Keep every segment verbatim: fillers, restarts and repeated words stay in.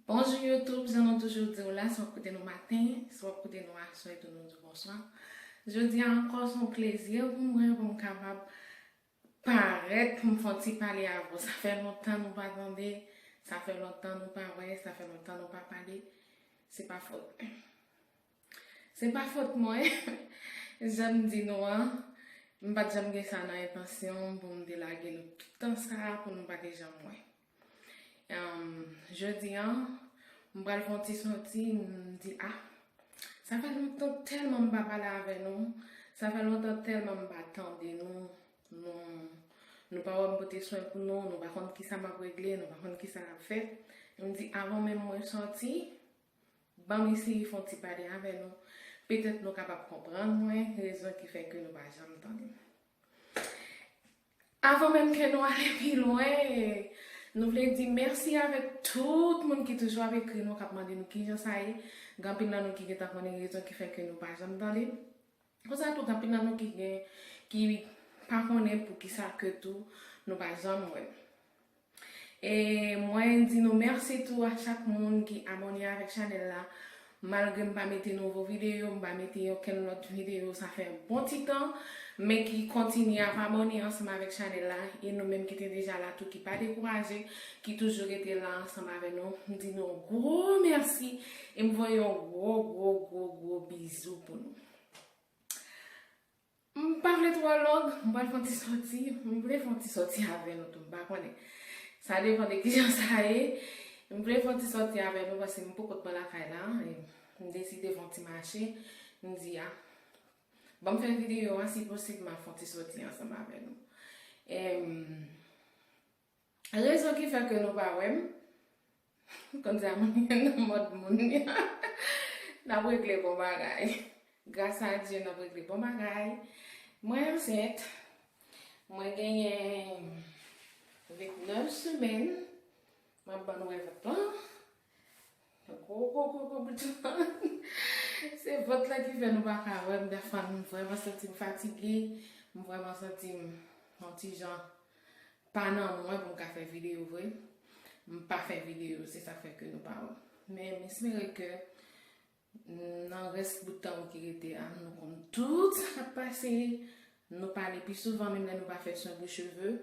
Bonjou YouTube, jan nou toujou di w la, si w ap koute nou maten, si w ap koute nou aswè, tou nou di w bonswa. Jodi a ankò, se yon plezi pou mwen, pou m kapab parèt, pou m fè yon ti pale avè w. Sa fè lontan nou pa tande, sa fè lontan nou pa wè, sa fè lontan nou pa pale. Se pa fòt mwen. Se pa fòt mwen. Jan m di nou an, m pa t janm gen sa nan entansyon m pou m te lage nou tout tan sa a pou nou pa te janm wè. Em, jodi a, m pral fè yon ti sòti, m di, ah, sa fè lontan tèlman m pa pale avè nou, sa fè lontan tèlman m pa tande nou, nou, nou pa wè m pote swen pou nou, nou pa konn kisa m ap regle, nou pa konn kisa n ap fè. M di, avan menm mwen sòti, ban m eseye fè yon ti pale avè nou. Petèt nou kapab konprann mwen, rezon ki fè ke nou pa janm tande m. Avan menm ke nou ale pi lwen, nou vle di mèsi avèk tout moun ki toujou ap ekri nou, k ap mande nou kijan sa ye. Gen anpil nan nou ki gentan konnen rezon ki fè ke nou pa janm tande m. Konsa tou, gen anpil nan nou ki gen, ki pa konnen poukisa ke tou nou pa janm wè m. E mwen di nou mèsi tou a chak moun ki abòne avèk chanèl la. Malgre m pa mete nouvo videyo, m pa mete okenn lòt videyo, sa fè yon bon ti tan, men ki kontinye ap abòne ansanm avèk chanèl la. E nou menm ki te deja la tou, ki pa dekouraje, ki toujou rete la ansanm avè nou, m di nou yon gwo mèsi e m voye yon gwo, gwo, gwo, gwo bizou pou nou. M pa vle twò long, m pral fè yon ti sòti, m vle fè yon ti sòti avè nou tou, m pa konnen. Sa depann de kijan sa ye. M vle fè yon ti sòti avè nou paske m poko t nan lakay la, e m deside fè yon ti mache. M di, a, ban m fè videyo a, si posib, m ap fè yon ti sòti ansanm avè nou. Em, Rezon ki fè ke nou pa wè m, konn sa moun nan mòd moun li a. N ap regle bon bagay. Gras a Dye, n ap regle bon bagay. Mwen ansent. Mwen genyen vennèf semèn. M ap ban nou wè vant lan. Gwo, gwo, gwo, gwo bout vant. Se vant la ki fè nou pa ka wè m. Dèfwa m vrèman santi m fatige. M vrèman santi m yon ti jan pa nan mwen pou m ka fè videyo vre. M pa fè videyo, se sa k fè ke nou pa wè m. Men m espere ke nan rès bout tan ki rete a, nou konn tout sa k ap pase. Nou pale pi souvan, menm lè nou pa fè swen pou cheve.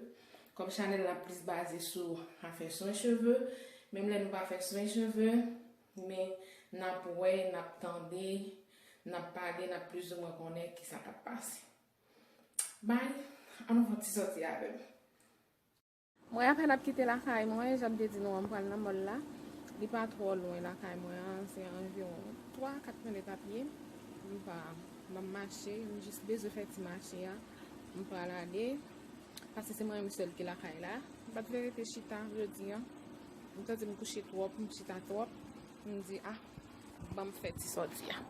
Kòm chanèl la plis baze sou afè swen cheve, menm lè nou pa fè swen cheve, men n ap wè, n ap tande, n ap pale, n ap plizoumwen konnen kisa k ap pase. Bay, ann nou fè yon ti sòti avè m. Mwen apèn ap kite lakay mwen, jan m te di nou an, m pral nan mòl la. Li pa twò lwen lakay mwen an, se anviwon twa, kat minit a pye. M pa, m ap mache, m jis bezwen fè ti mache a. M pral ale, paske se mwen menm sèl ki lakay la. M pa t vle rete chita jodi an. M santi m kouche twòp, m chita twòp. M di, a, ban m fè ti sòti a.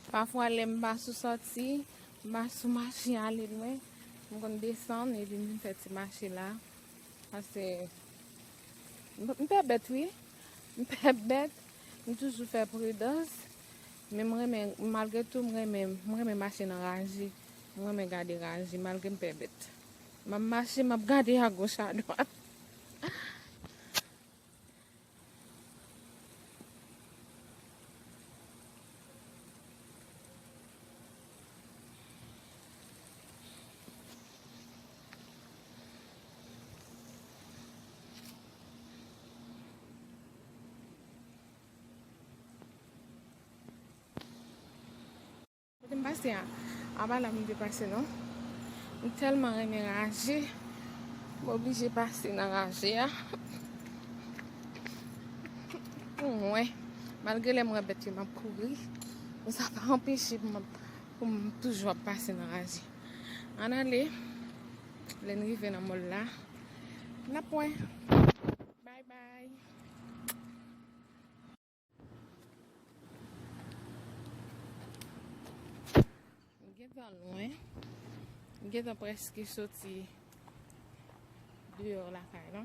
Pafwa, lè m pa sou sòti, m pa sou mache ale lwen, m konn desann epi m vin fè ti mache la. Paske m, m pè bèt, wi. M pè bèt. M toujou fè pridans. Men m renmen, malgre tou, m renmen, m renmen mache nan raje. M renmen gade raje, malgre m pè bèt. M ap mache, m ap gade agoch, adwat. Kote m pase a, a pa la m te pase non. M tèlman renmen raje, m oblije pase nan raje a. Pou mwen, malgre lè m wè bèt yo, m ap kouri, men sa pa anpeche pou m ap, pou m toujou ap pase nan raje. Ann ale, lè n rive nan mòl la, n ap wè. Bye bye. M gentan lwen. M gentan prèske soti Deyò lakay la.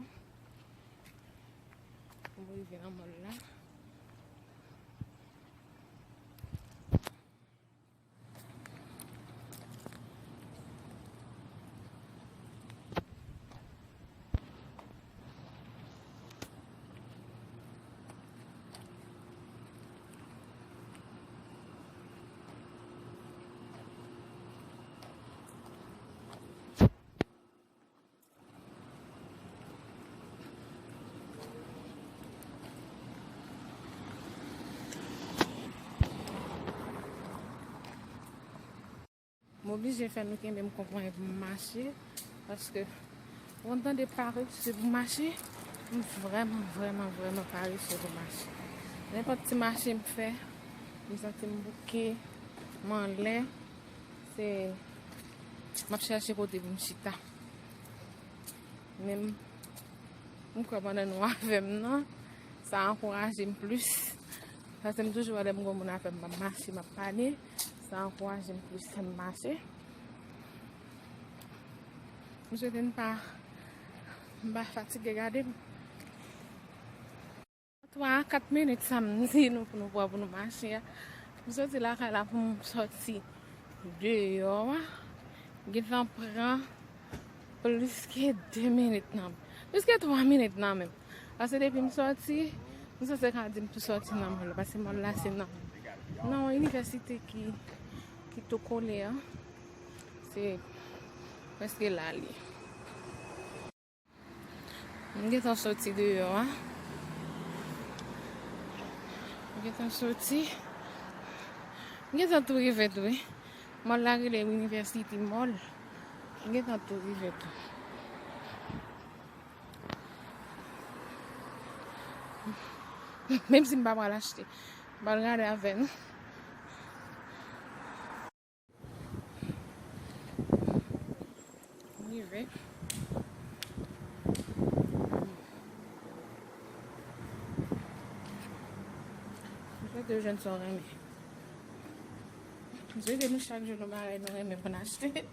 M rive nan mòl la. M oblije fè nou kenbe m konprann pou m mache, paske ou konn tande parese pou mache, m vrèman, vrèman, vrèman parese pou mache. Nenpòt ti mache m fè, m santi m bouke, m anlè, se, m ap chèche kote pou m chita. Men m, m kwè pandan nou avè m nan, sa ankouraje m plis. Paske m toujou wè lè m gen moun avè m, m ap mache, m ap pale, sa ankouraje m plis lè m mache. M swete n pa, m pa fatige gade m. Twa a kat minit sa m di nou pou nou pran pou nou mache a. M soti lakay la pou m soti deyò a. Gentan pran plis ke de minit nan. Plis ke twa minit nan menm. Paske depi m soti, m sanse ka di m tou soti nan mòl la. Paske mòl la se nan, nan yon inivèsite ki, ki tou kole a. Se prèske la li ye. M gentan soti deyò a. M gentan soti. M gentan tou rive tou, wi. Mòl la rele University Mall. M gentan tou rive tou. Menm si m pa pral achte, m pral gade avè nou. M rive. M swete w jwenn sa w renmen. M swete nou chak jou nou bagay nou renmen pou n achte.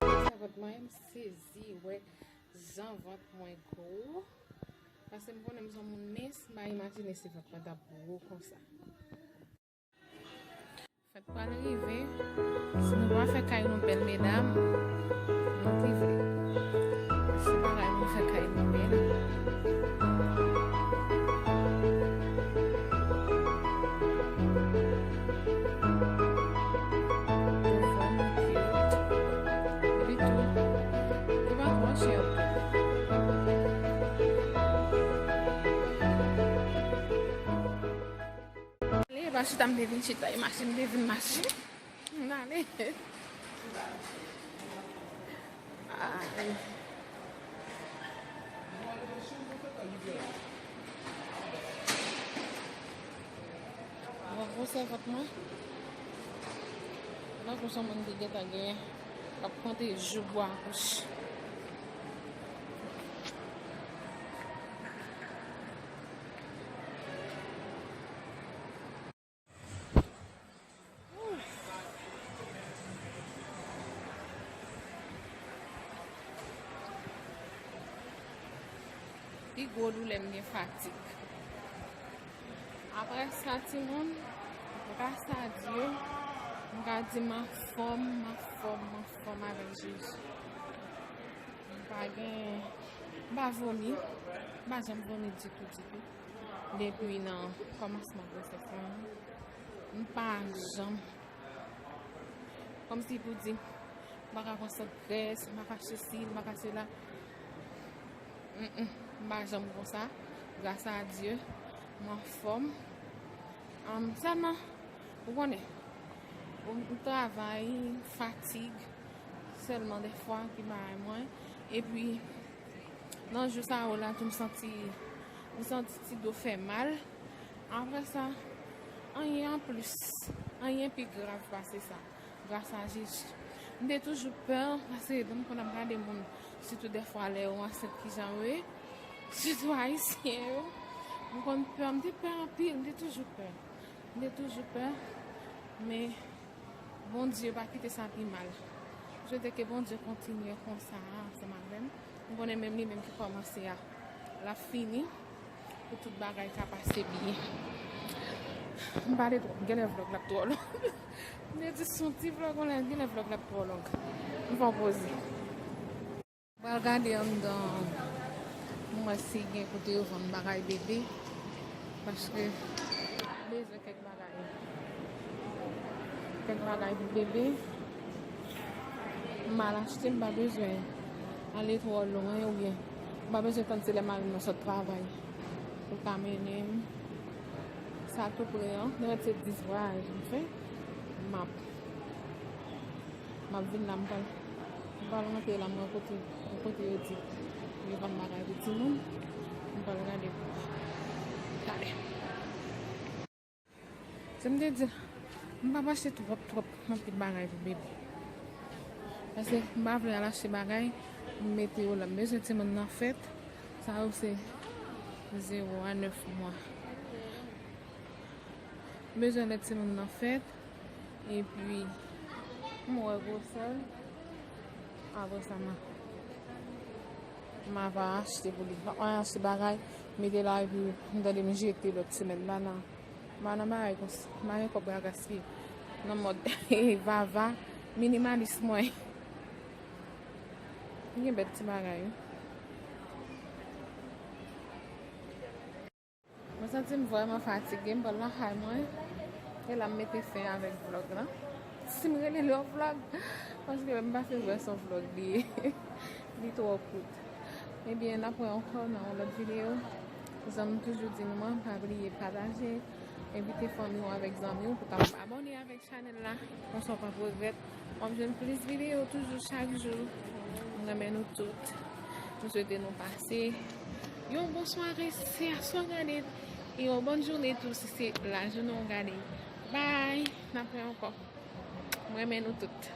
Sa vant mwen, m sezi wè jan vant mwen gwo. Paske m konnen m se yon moun mens, m pa imajine si vant mwen t ap gwo konsa. Fèt pral rive. Si nou pa fè kay nou bèl, medam, nou prive. Si pa kay nou fè kay nou bèl. Yo vrèman cute. Epi tou, yo pa twò chè tou. Ale, pa chita, m te vin chita, e mache, m te vin mache. M ale. Ay. Mwen gwosè vant mwen. Mwen gwosè moun ki gentan genyen. K ap konte jou pou akouche. Pi gwo doulè m gen fatig. Apre sa, timoun, gras a Dye, M ka di m anfòm, m anfòm, m anfòm avèk Jezi. M pa gen, m pa vomi, m pa janm vomi ditou, ditou. Depi nan kòmansman gwosès la, m pa janm, kòmsi pou di, m pa ka pran sant grès, m pa ka sesi, m pa ka sela. Mm, mm, m pa janm konsa. Gras a Dye, m anfòm. Am, sèlman, ou konnen, ou, ou travay, fatig, sèlman defwa ki bay mwen. Epi, nan jou sa yo la, tou m santi, m santi ti do fè mal. Apre sa, anyen anplis, anyen pi grav pase sa. Gras a Jezi. M te toujou pè, paske lè m konn ap gade moun, sitou defwa lè yo ansent kijan yo ye, sitou ayisyen yo, m konn pè, m te pè anpil, m te toujou pè. M te toujou pè, men Bondye pa kite sa pi mal. M swete ke Bondye kontinye konsa ansanm avè m. M konnen menm li menm ki kòmanse a, l ap fini pou tout bagay ka pase byen. M pale twòp, genlè vlòg la ap twò long. M te di se yon ti vlòg, genlè vlòg la ap twò long. M fè yon poze. M pral gade anndan, m wè si gen kote yo vann bagay bebe, paske m bezwen kèk bagay. Kèk bagay pou bebe. M al achte, m pa bezwen ale twò lwen, oubyen m pa bezwen tann se lè mari m nan sot travay pou l ka mennen m. Sa tou pre an, nan se dis vwayaj m fè, m ap, m ap vin la, m pral, m pral rantre la, m wè kote, kote yo di yo vann bagay pou timoun, m pral gade pou, gade. Jan m te di, m p ap achte twòp, twòp, anpil bagay pou bebe. Paske m pa vle al achte bagay, m mete yo la. M bezwen timoun nan fèt. Sa yo se zewo a nèf mwa. M bezwen lè timoun nan fèt. Epi, m wè gwosè l. Apre sa, m a, m a va achte pou li. M ap achte bagay, mete la, epi m tande m jete lòt semèn. M pa nan, m pa nan bagay konsa. M pa gen kòb pou gaspiye. Nan mòd vava, minimalis mwen. M gen bèl ti bagay, wi. Mwen santi m vrèman fatige, m pral lakay mwen. E la m mete fen avèk vlòg lan. Si m rele l yon vlòg, paske m pa fin wè se yon vlòg li ye. Li twò kout. Ebyen, n ap wè ankò nan yon lòt videyo. Jan m toujou di nou an, pa bliye pataje, envite fanmi w avèk zanmi w pou kapab abòne avèk chanèl la, konsa w p ap regrèt. W ap jwenn plis videyo toujou chak jou. M renmen nou tout. M swete nou pase yon bon sware, se aswè w gade l, e yon bòn jounen tou si se lajounen w gade l. Bye! N ap wè ankò. M renmen nou tout.